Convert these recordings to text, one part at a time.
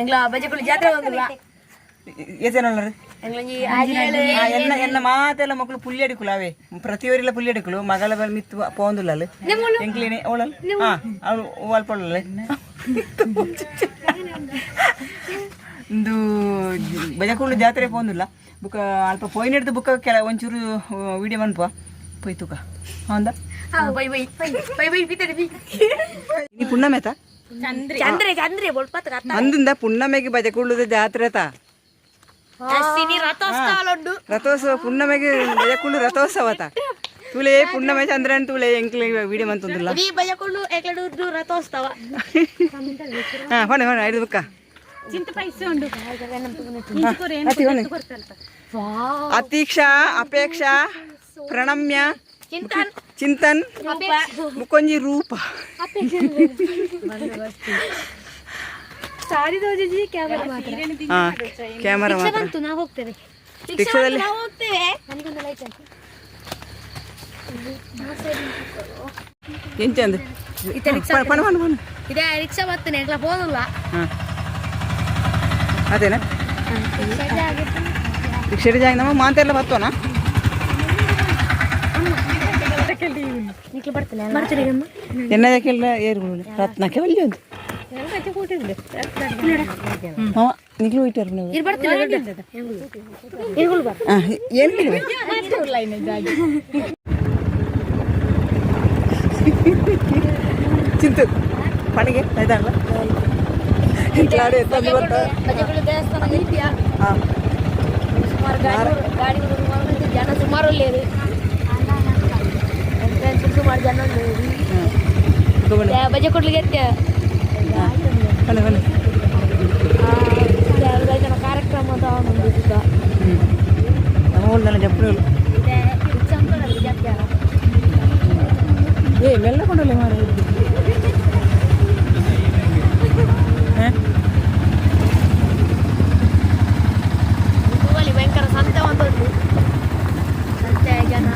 ಎಂಗ್ಲ ಬಜಕುಳು ಜಾತ್ರೆ ಬಂದಿಲ್ಲ. ಏಜನ ಉಳ್ಳರು? ಎಂಗ್ಲಂಜಿ ಆಜೇಳು. ಎನ್ನ ಎನ್ನ ಮಾತೆಲ್ಲ ಮಕ್ಕಳು ಪುಲ್ಲಿ ಅಡಿಕುಲು ಅವೇ, ಪ್ರತಿಯೊರಿಲ ಪುಲ್ಲಿ ಅಡಿಕುಲು. ಮಗಳ ಬಲ್ ಮಿತ್ತು ಪೋಂದುಲ್ಲಲ್. ಎಂಕ್ಲೇನೆ ಓಳಲ್. ಹಾ, ಅವಳು ಅಲ್ಪ. ಇಂದು ಬಜಕುಳ್ಳು ಜಾತ್ರೆ ಪೋಂದುಲ್ಲ. ಬುಕ್ಕ ಅಲ್ಪ ಪೋಯಿನೆಡ್ದು ಬುಕ್ಕ ಕೆಲ ಒಂಚೂರು ವಿಡಿಯೋ ಮನ್ಪುವ. ಪೋಯ್ತುಕ ಹೌದಾ? Bye bye bye bye ಬಿತ್ತಡಿ B. ಇನಿ ಪುಣ್ಣಮೆತ. ಚಂದ್ರೆ ಚಂದ್ರೆ ಬೊಳ್ಪತ್ತ. ಅಂದಿಂದ ಪುಣ್ಣಮೆಗೆ ಬಜಕುಳ್ಳುದ ಜಾತ್ರೆ ತಾ. ಅಶ್ವಿನಿ ರಥೋತ್ಸವ ಉಂಡು. ರಥೋತ್ಸವ, ಪುಣ್ಣಮೆಗೆ ಬಜಕುಳ್ಳು ರಥೋತ್ಸವ ತಾ. ತುಲೆ ಪುಣ್ಣಮೆ ಚಂದ್ರನ್ ತುಲೆ ಎಂಕ್ಲೆ ವಿಡಿಯೋ ಮಂತೊಂದುಲ್ಲ. ಇಡೀ ಬಜಕುಳ್ಳು ಏಕಲೂರ್ದು ರಥೋತ್ಸವ. ಹಾ, ಹೊಣೆ ಹೊಣೆ ಐದು ಬುಕ್ಕ. ಅತಿ ಹೊಣೆ. ಅತೀಕ್ಷಾ, ಅಪೇಕ್ಷಾ, ಪ್ರಣಮ್ಯ. ಚಿಂತನ್. ಚಿಂತನ್, ಮುಕೊಂಜಿ ರೂಪ. ಹಾ, ಕ್ಯಾಮರಾ ಮಾತ್ರ. ಬಂತು, ನಾವು ಹೋಗ್ತೇವೆ. ರಿಕ್ಷಾದಲ್ಲಿ. ನಾವು ಹೋಗ್ತೇವೆ. ನನಗೊಂದು ಲೈಟ್ ಹಾಕಿ. ಎಂಚಂದು ಪಣ ಪಣ ಪಣ. ಇದೇ ರಿಕ್ಷಾ ಬರ್ತೇನೆ, ಎಂಗ್ಲ ಹೋದಲ್ಲ. ಹಾ, ಅದೇನಾ ರಿಕ್ಷಾ ಜಾಗ ನಮ್ಮ ಮಾತೆಲ್ಲ ಬತ್ತೋನಾ? ನಿಕ್ಲೆ ಬರ್ತೇನೆ ಬರ್ತೇನೆ. ಎನ್ನದಕ್ಕೆಲ್ಲ ಏರುಗಳು ರತ್ನಕ್ಕೆ ಒಳ್ಳೆ ಒಂದು ಮಾಮ ನಿಕ್ಲು ಹೋಯ್ತಾರ ನೀವು. ಇರ್ ಬರ್ತೇನೆ. ಹಾಂ, ಏನು? ಚಿಂತು ಪಣಿಗೆ ಆಯ್ತಾಗಲ್ಲ. ಇಂಟ್ಲಾಡೆ ತಂದು ಬರ್ತಾ. ಬಜಕುಳ್ಳು ದೇವಸ್ಥಾನ ಇದೆಯಾ? ಹಾಂ. ಸುಮಾರು ಗಾಡಿ ಗಾಡಿ ಜನ ಸುಮಾರು ಉಳ್ಳೇರು. ಎಂಟ್ರೆನ್ಸ್ ಸುಮಾರು ಜನ ಉಳ್ಳೇರು. ಹಾಂ. ಬಜಕುಡ್ಲಿಗೆ ಎತ್ತೆ. ಬನ್ನಿ ಬನ್ನಿ. ಜನ ಕಾರ್ಯಕ್ರಮ ಅಂತ ಒಂದು. ಹ್ಞೂ, ನಮ್ಮ ಊರ್ದಲ್ಲ ಜಪ್ಪುಗಳು. ಇದೆ ರಿಕ್ಷಾ ಉಂಟಲ್ಲ ಜಾತ್ರೆ. ಏ, ಮೆಲ್ಲ ಕೊಂಡೋಲೆ ಮಾರ. ಹಾಂ. ಹೂವಲ್ಲಿ ಭಯಂಕರ ಸಂತೆ ಒಂದುಂಟು, ಸಂತೆ ಜನ.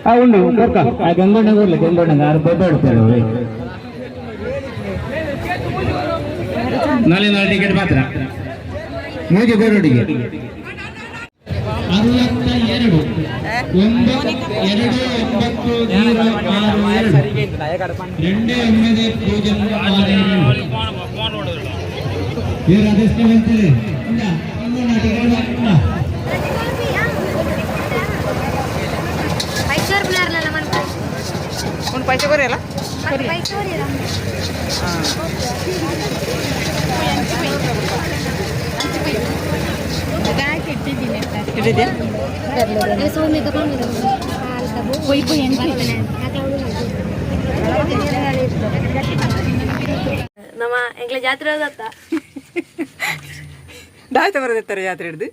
ಆ ಉಂಡು ಕೊರ್ಕ ಆ ಗಂಗಣ್ಣ ಕೊರ್ಲೆ ಗಂಗಣ್ಣ ಆರು ಬೊಬ್ಬೆ ಇಡ್ತಾರೆ ನಾಳೆ ನಾಳೆ ಟಿಕೆಟ್ ಮಾತ್ರ ಮೂಜೆ ಗೋರೊಡಿಗೆ 62 9 2 9 0 6 2 2 9 0 6 2. ಇವರು ಅದೆಷ್ಟು ಹೇಳ್ತಾರೆ ಇಲ್ಲ ಗಂಗಣ್ಣ ಟಿಕೆಟ್ ಮಾತ್ರ. ಪೈಸೆ ರೂಪಾಯಿ ಮನ್ಪ. ಒಂದು ಪೈಸೆ ಕೊರಿಯಲ್ಲ. ಪೈಸೆ. ಇಟ್ಟಿದ್ಯಾ? ನಮ್ಮ ಎಂಗ್ಲ ಜಾತ್ರೆ ಹೋದತ್ತ. ದಾಯ್ತ ಬರೋದಿತ್ತಾರೆ ಜಾತ್ರೆ ಹಿಡ್ದು.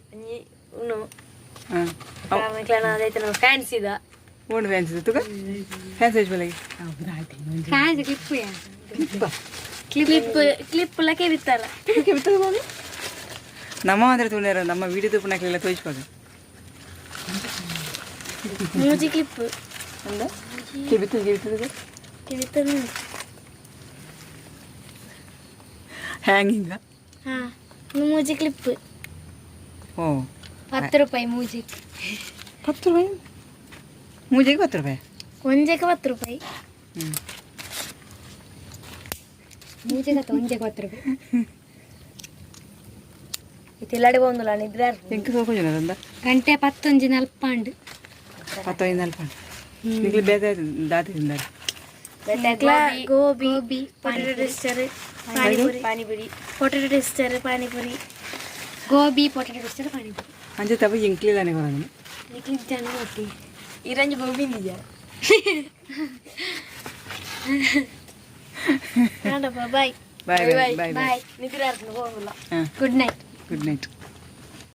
ಉಣ್ಣು. ಹಾಂ. ಎಂಕ್ಲನ ಅದೈತೆ ನಮ್ಮ ಫ್ಯಾನ್ಸ್ ಇದ. ಓಣ್ ಫ್ಯಾನ್ಸ್ ತುಗ ಫ್ಯಾನ್ಸ್ ಐಜ್ ಬಲಗೆ. ಫ್ಯಾನ್ಸ್ ಕ್ಲಿಪ್ ಕ್ಲಿಪ್ ಕ್ಲಿಪ್ ಲಕ್ಕೆ ಬಿತ್ತಲ್ಲ. ನಮ್ಮ ಮಾತ್ರ ತುಳಿಯಾರ ನಮ್ಮ ವಿಡಿಯೋ ತುಪ್ಪಣಕ್ಲೆಲ್ಲ ತೋಯಿಸ್ಬೋದು. ಮೂಜಿ ಕ್ಲಿಪ್. ಅಂದ ಕಿಬಿತ್ತು ಕಿಬಿತ್ತದ. ಬಿತ್ತದ. ಹ್ಯಾಂಗಿಂಗ. ಹಾ, ಮೂಜಿ ಕ್ಲಿಪ್. ಓ. 10 ರೂಪಾಯಿ ಮೂಜಿ. 10 ರೂಪಾಯಿ ಮೂಜೆಗೆ? 10 ರೂಪಾಯಿ? ಒಂಜೆಗೆ 10 ರೂಪಾಯಿ. ಹ್ಞೂ. ಮೂಜೆಗೆ ಒಂಜೆಗೆ 10 ರೂಪಾಯಿ. ತಿಲ್ಲಾಡಿ ಬಂದಿಲ್ಲ ನಿದ್ರೆ. ಎಂಕ್ ಸೋಕು ಜನ ತಂದ. ಗಂಟೆ ಪತ್ತೊಂಜಿ ನಲ್ಪಾಂಡು. ಪತ್ತೊಂದು ನಲ್ಪ ನಿಗ್ಲಿ ಬೇರೆ ದಾತಿ ತಿಂದಾರೆ. Gobi, gobi, potato twister, panipuri, panipuri, potato twister, panipuri, gobi, potato twister, panipuri. ಅಂಚೆ ತಪ್ಪ ಎಂಕ್ಲಿದಾನೆ ಕೊರೋದು. ನಿಕ್ಲಿ ಜನ ಒಟ್ಟಿ ಇರಂಜಿ ಗೋಬಿ ನಿಜ. Bye. Bye bye bye bye. Bye, ನಿದ್ರೆ. ಹಾಂ. Good night. Good night.